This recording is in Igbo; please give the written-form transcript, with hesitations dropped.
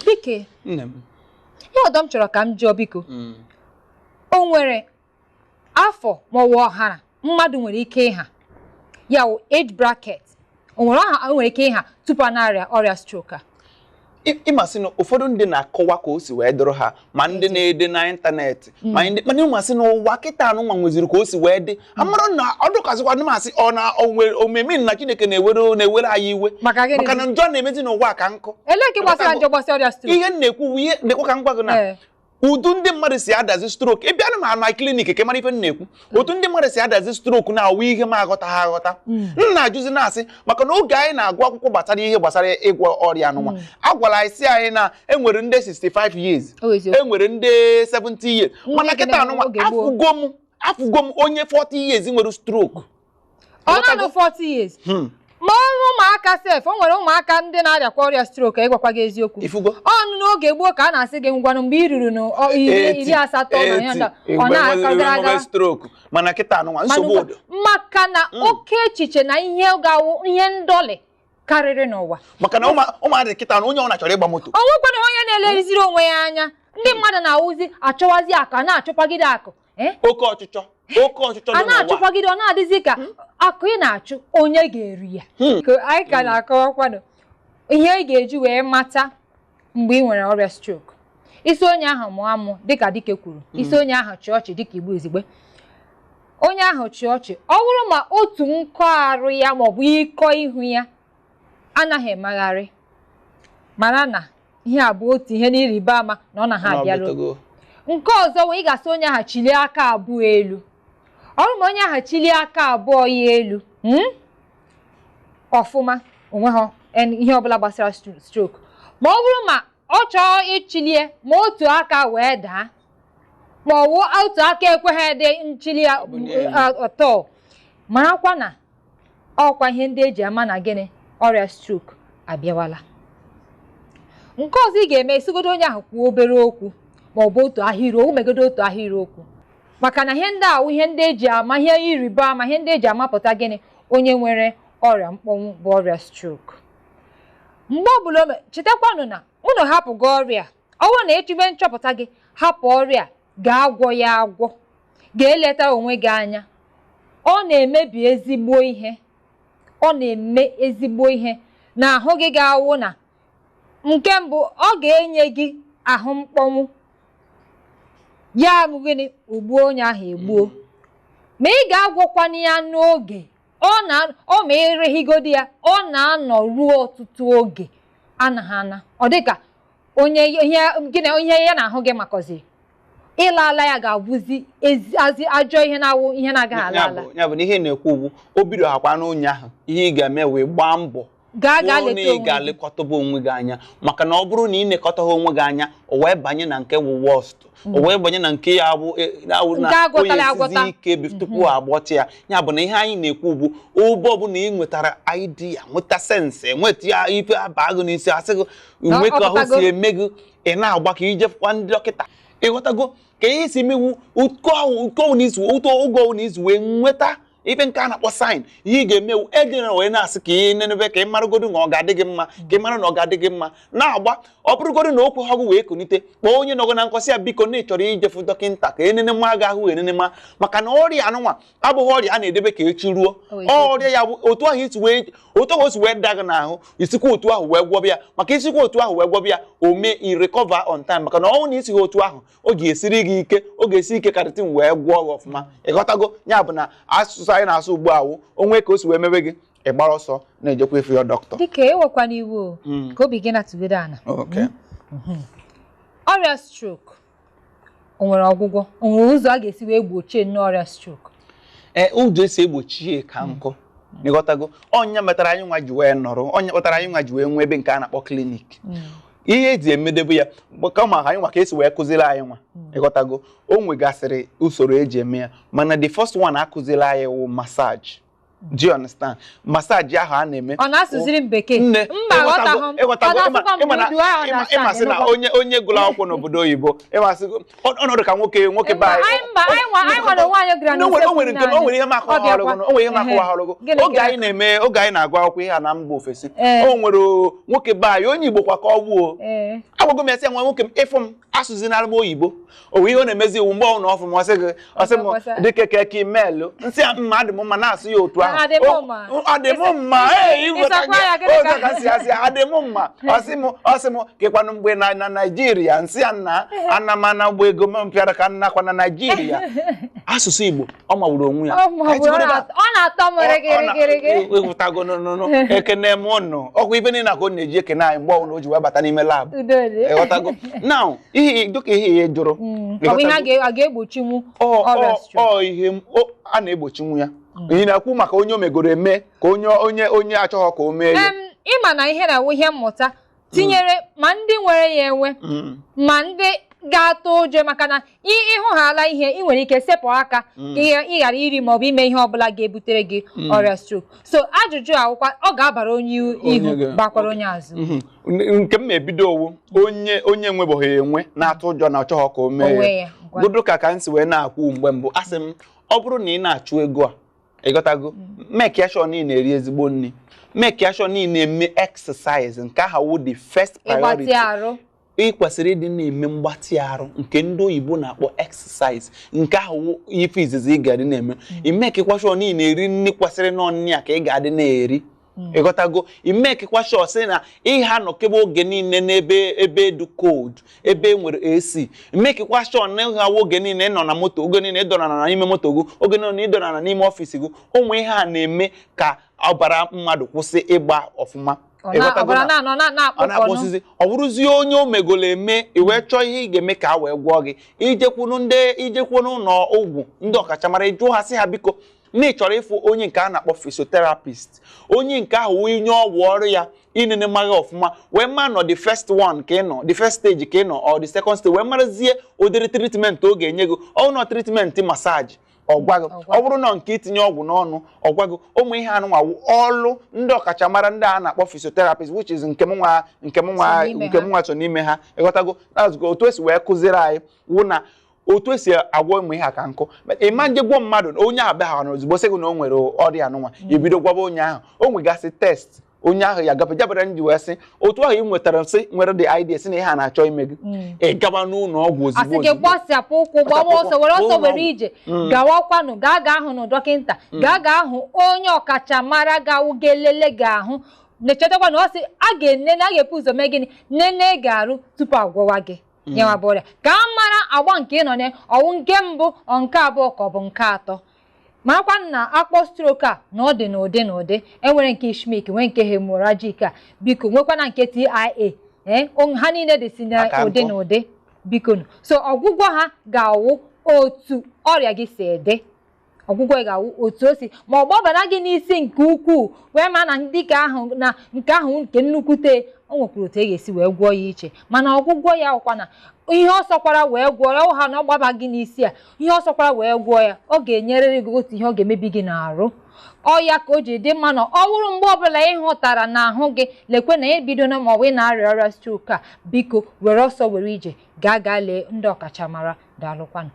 Dike, Nne m. Ihe ọdọ m chọrọ ka m jụọ, biko, o nwere afọ maọbụ ọhara mmadụ nwere ike ịha, ya wụ age bracket, o nwere ọha o nwere ike ịha tupu a na-arịa ọrịa stroke a? Ịmasị na ụfọdụ ndị na-akọwa ka o si wee dụrụ ha, ma ndị na-ede n'ịntanetị, ma ndị, mana ịmasị na ụwa kịta anụnwa nweziri ka o si wee dị, amara na ọ dụkazikwa ndị masị ọ na omemi na Chineke na-ewere anyị iwe. Maka gịnị? Maka na njọ na-emezi n'ụwa ka nkụ. Elee ka gbasara njọ gbasara ọrịa stroke? Ihe m na-ekwu bụ ihe na-ekwu ka m gwa gị na udu ndị mmadụ si adazi stroke, ị bịa na my clinic ka ị mara ife m na-ekwu. Otu ndị mmadụ si adazi stroke na-awụ ihe m aghọtaghị aghọta. M na-ajụzi, na-asị, maka na oge anyị na-agụ akwụkwọ gbasara ihe gbasara ịgwọ ọrịa anụnwa, a gwara anyị sị anyị na enwere ndị 65 years, O eziokwu. enwere ndị 70 years, mana Ndị kịta anụnwa, oge gboo. afụgo m onye 40 years nwere stroke. Ọ naanị 40 years? Ma ụmụaka sef, o nwere ụmụaka ndị na-arịakwa ọrịa stroke, ịgwakwa gị eziokwu. Ifugo? Ọnụ n'oge gboo ka a na-asị gị, ngwanụ, mgbe i ruru n'80 na ihe ndị a, ọ na-aka gara aga. Stroke, mana kịta anụnwa, nsogbu ụdị. Maka na oke echiche na ihe ga-awụ ihe ndọlị karịrị n'ụwa. Maka na ụmụadị kịta na onye ọ na-achọrọ ịgba moto. O nwekwana onye na-eleziri onwe ya anya. Ndị mmadụ na-awụzi achọwazi akụ, a na-achọkwagide akụ. Oke ọchịchọ, oke ọchịchọ A dị n'ụwa. na-achụkwagide, ọ na-adịzi ka akụ ị na-achụ, onye ga-eri ya? Ka anyị ka na-akọwakwanụ ihe ị ga-eji wee mata mgbe ị nwere ọrịa stroke. Isi onye ahụ mụọ amụ, dịka dike kwuru, isi onye ahụ chịa ọchị, dịka Igbo izugbe, onye ahụ chịa ọchị, ọ bụrụ ma otu nkọ arụ ya maọbụ ịkọ ihu ya anaghị emegharị, mara na ihe a bụ otu ihe n'ịrịba ama na ọ na ha Na ọ abịaruo. bịatago. Nke ọzọ wee, ị ga-asị onye ahụ chilie aka abụọ elu. Ọ bụrụ ma onye ahụ chilie aka abụọ ya elu, ọfụma, onweghọ ihe ọbụla gbasara stroke. Ma ọ bụrụ ma ọ chọọ ịchilie, ma otu aka wee daa, ma ọ wụ otu aka ekweghị dị nchili ya Bulie elu. ọtọ, marakwa na ọkwa ihe ndị eji ama na gịnị, ọrịa stroke abịawala. Nke ọzọ ị ga-eme, isigodo onye ahụ kwuo obere okwu ma ọ bụ otu ahịrịokwu, megodo otu ahịrịokwu, maka na ihe ndị ahụ, ihe ndị eji ama, ihe ịrịba ama, ihe ndị eji amapụta gịnị, onye nwere ọrịa mkpọnwụ bụ ọrịa stroke. Mgbe ọbụla chetakwanụ na unu hapụgo ọrịa, ọ bụrụ na echube nchọpụta gị, hapụ ọrịa, ga-agwọ ya agwọ, ga-eleta onwe gị anya. Ọ na-emebi ezigbo ihe, ọ na-eme ezigbo ihe na ahụ gị. Ga-awụ na nke mbụ, ọ ga-enye gị ahụ mkpọnwụ, ya bụ gịnị, ogbuo onye ahụ egbuo. Ma ị ga-agwọkwana ya n'oge, ọ na ọ ma ereghigodi ya, ọ na-anọ ruo ọtụtụ oge anaghị ana. Ọ dịka onye ihe gịnị, ihe ya na ahụ gị makọziri ịla ala ya ga-abụzi azi ajọ ihe na-awụ ihe na-agaghị ala Ya ala. bụ, ya bụ na ihe na-ekwu ugwu, o bido hakwa n'onye ahụ, ihe ị ga-eme wee gbaa mbọ gaa hụ na leta ị onwe gị. Ga-alekọtaba onwe gị anya, maka na ọ bụrụ na ị nekọtaghị onwe gị anya, o wee banye na nke wụ worst, o wee banye na nke ya bụ ya bụ na Nke agwọtala onye agwọta. esizi ike tupu agbọta ya. Ya bụ na ihe anyị na-ekwu bụ, obe ọbụla ị nwetara idea, nweta sense, nweta ya, ife aba gị n'isi, asị gị Na nwe ka ọ ahụ pụtago. si eme gị, ị na-agba ka ijefukwa ndị dọkịta. Ịghọtago ka ihe si mewu uto ahụ, uto n'izu, uto oge ọwụ n'izu wee nweta ife nke a na-akpọ sign, ihe ị ga-emewu ejere wee na-asị ka ị nenebe, ka ị maragodu na ọ ga-adị gị mma, ka ị mara na ọ ga-adị gị mma na-agba. Ọ bụrụgodu na okwu ha gị wee kunite, kpọọ onye nọgọ na nkọsị ya, biko, na ị chọrọ ijefu dọkịnta ka enene mma gị ahụ, enene ma, maka na ọrịa anụnwa abụghị ọrịa a na-edebe ka echi ruo. O eziokwu. Ọrịa ya bụ otu ahụ isi wee, otu ahụ o si wee daa gị n'ahụ, isikwa otu ahụ wee gwọbịa ya, maka isikwa otu ahụ wee gwọbịa ya, o mee i recover on time, maka na ọnwụ na isighị otu ahụ, ọ ga-esiri gị ike, ọ ga-esi ike karịtị wee gwọọ gị ọfụma. Ịghọtago? Ya bụ na asụsụ anyị na-asụ ugbu a wụ, onwe ka o si wee mewe gị, ị gbara ọsọ na-ejekwa efu ya dọkịta. Dịka ewekwana iwe o, ka obi gị na-atụgide ana. Ọrịa stroke, o nwere ọgwụgwọ? O nwere ụzọ a ga-esi wee gbochie nnọọ ọrịa stroke? Ee, ụzọ esi egbochi ya ka nkụ. Ịghọtago? Ọnya metara anyị nwa ji wee nọrọ, ọnya kpatara anyị nwa ji wee nwee ebe nke a na-akpọ clinic. Ihe eji emedebe ya bụ kama anyị nwa ka esi wee kụziri anyị nwa. Ịghọtago? O nwegasịrị usoro eji eme ya, mana the first one akụziri anyị wụ massage. Do you understand? Massage ahụ a na-eme, Ọ na-asụziri m Bekee? Nne, Mba, aghọtaghị m. Ọ ịghọtago, na-asụkwa m do I understand? ịmasị na onye gụrụ akwụkwọ n'obodo oyibo, ịmasị ọnọdụ ka nwoke be Mba, anyị. anyị nwere onwe anyị gara No, o nwere nke o nwere ihe m Ọ akọwaghọrọ bịakwa. gụ, o nwere ihe m akọwaghọrọ gụ. Gịnị Oge ka- anyị na-eme, oge anyị na-agụ akwụkwọ ihe a na mba ofesi, Ee. o nwere nwoke be anyị, onye Igbo kwa ka ọ gbuo. Agwago m ya sị ya, nwa nwoke m, ịfụ m asụzinara m oyibo. O nwere ihe ọ na-emezi iwu mgbe ọ na ọfụ m, ọ sị gị, ọ sị m Ọkwasa. dịka keke imelụ nsị ya mma, adị m mma, na-asụ ya otu ahụ. Adị m mma. Adị m mma, ee, ịghọta Ịsakwa ya gị gịnị otu ka- ka si asị adị m mma. Ọ sị m kekwanụ mgbe na Naijiria, nsị ya nna ana m ana mgbe ego m pịara ka nnakwa na Naijiria. Asụsụ Igbo ọ magburu onwe ya. Ọ magburu, ọ na-atọ m rịgịrịgịrị. Ịghọtago nụnụnụ, ekene m ụnụ ọkwa ibe niile ka ọ na-eji ekene anyị mgbe ọbụla o ji wee bata n'ime lab. Udo dị. Ịghọtago now, ihe dịka ihe jụrụ, Ọ bụ ihe a ga-egbochiwu ọrịa stroke? Ọ ihe a na-egbochinwu ya. Ị na-ekwu maka onye o megoro eme, ka onye achọghọ ka o mee ya? Ịma na ihe na-awụ ihe mmụta tinyere ma ndị nwere ya enwe, ma ndị ga-atụ ụjọ, maka na ịhụghala ihe ị nwere ike sepụ aka ka ị ghara iri maọbụ ime ihe ọbụla ga-ebutere gị ọrịa stroke. So ajụjụ awụkwa ọ ga-abara onye ihu, bakwara onye azụ. Nke m na-ebido owu onye enwebụghị enwe na-atụ ụjọ na ọchọghọ ka o mee Onwe ya. ya, ngwa. Godo ka m si wee na-akwụ mgbe mbụ, asị m ọ bụrụ na ị na-achụ ego a, ịghọtago, make ya sure na ị na-eri ezigbo nri, make ya sure na ị na-eme exercise. Nke ahụ wụ the first Ịgbatị priority. arụ. Ị kwesịrị ịdị na-eme mgbatị arụ nke ndị oyibo na-akpọ exercise. Nke ahụ wụ ife izizi ị ga-adị na-eme. Imekekwa sure na ị na-eri nri kwesịrị nọ nri a ka ị ga-adị na-eri, ịghọtago. Imekekwa sure sị na ịha nọkebe oge niile n'ebe ebe dị cold, ebe e nwere AC. Imekekwa sure na ịha oge niile ị nọ na moto, oge niile ịdọrọ na n'ime moto gị, oge niile ịdọrọ na n'ime ọfịs gị. Ụmụ ihe a na-eme ka ọbara mmadụ kwụsị ịgba ọfụma. Ọ na- Ịghọtago ọbara na- na-anọ na-akpụkọnụ. Ọ na-akpọsizi, ọ bụrụzie onye o megolo eme, i wee chọọ ihe ị ga-eme ka a wee gwọọ gị, ijekwunu ndị, ijekwunu ụlọ ọgwụ ndị ọkachamara, ịjụọ ha sị ha biko na ị chọrọ ịfụ onye nke a na-akpọ physiotherapist, onye nke ahụ wụ onye ọgwụ ọrụ ya inene maghị ọfụma, wee ma nọ the first one ka ị nọ, the first stage ka ị nọ or the second stage, wee marazie ụdịrị treatment ọ ga-enye gị. Ọ nọ treatment massage, ọ gwa gị. Ọ gwa. Ọ bụrụ na nke itinye ọgwụ n'ọnụ, ọ gwa gị. Ụmụ ihe anụnwa wụ ọlụ ndị ọkachamara ndị a na-akpọ physiotherapist, which is nke m nwa So n'ime nke ha. m nwa so n'ime ha, ịghọtago. That's otu esi wee kụziri anyị wụ na otu esi agwọ ụmụ ihe a ka nkụ. Ịma nje gwọ mmadụ, onye ahụ bịa na ozugbo sị gị na o nwere ọrịa anụnwa, ibido gwaba onye ahụ. O nwegasị test onye ahụ ya gafe jabara nji wee sị otu ahụ ị nwetara sị nwere the idea sị na ihe a na-achọ ime gị, ị gaba n'ụlọ ọgwụ ozugbo. Asị gị Ozugbo. gbasapụ ụkwụ, gbawa Gbasapụ ọsọ, were ọsọ, ụkwụ, were ụlọ ije gawakwanụ, gaa gaa hụ nụ dọkịnta, gaa gaa hụ onye ọkachamara ga-awụ ga-elele gị ahụ, na-echetakwa na ọ sị a ga-enene, a ga-epu ụzọ mee gịnị, nene ga-arụ tupu agwọwa gị nyewa bụ ọrịa, ka a mara agba nke ị nọ na ọwụ, nke mbụ, ọ nke abụọ, ka ọ bụ nke atọ. Marakwa na akpọ stroke a na ọ dị n'ụdị n'ụdị. Enwere nke ischemic, nwee nke hemorrhagic a, biko, nwekwana nke TIA. Ee, ha niile dị si na Aka ụdị nkụ. n'ụdị, biko nụ. So ọgwụgwọ ha ga-awụ otu ọrịa gị si dị, ọgwụgwọ ga-awụ otu o si ma ọ gbabara gị n'isi nke ukwuu, wee ma na dịka ahụ na nke ahụ nke nnukwute, o nwekwara otu e ga-esi wee gwọọ ya iche. Mana ọgwụgwọ ya ọkwa na ihe ọ sọkwara wee gwọọ ya, ọ ha na ọ gbaba gị n'isi a, ihe ọ sọkwara wee gwọọ ya, ọ ga-enyerịrị gị otu ihe ọ ga-emebi gị n'arụ. Ọ ya ka o ji dị mma na ọ bụrụ mgbe ọbụla ị hụtara n'ahụ gị lekwe na ebidona ma ọ bụ ị na-arịa ọrịa stroke a, biko were ọsọ were ije gaa gaa lee ndị ọkachamara. Daalụkwanụ.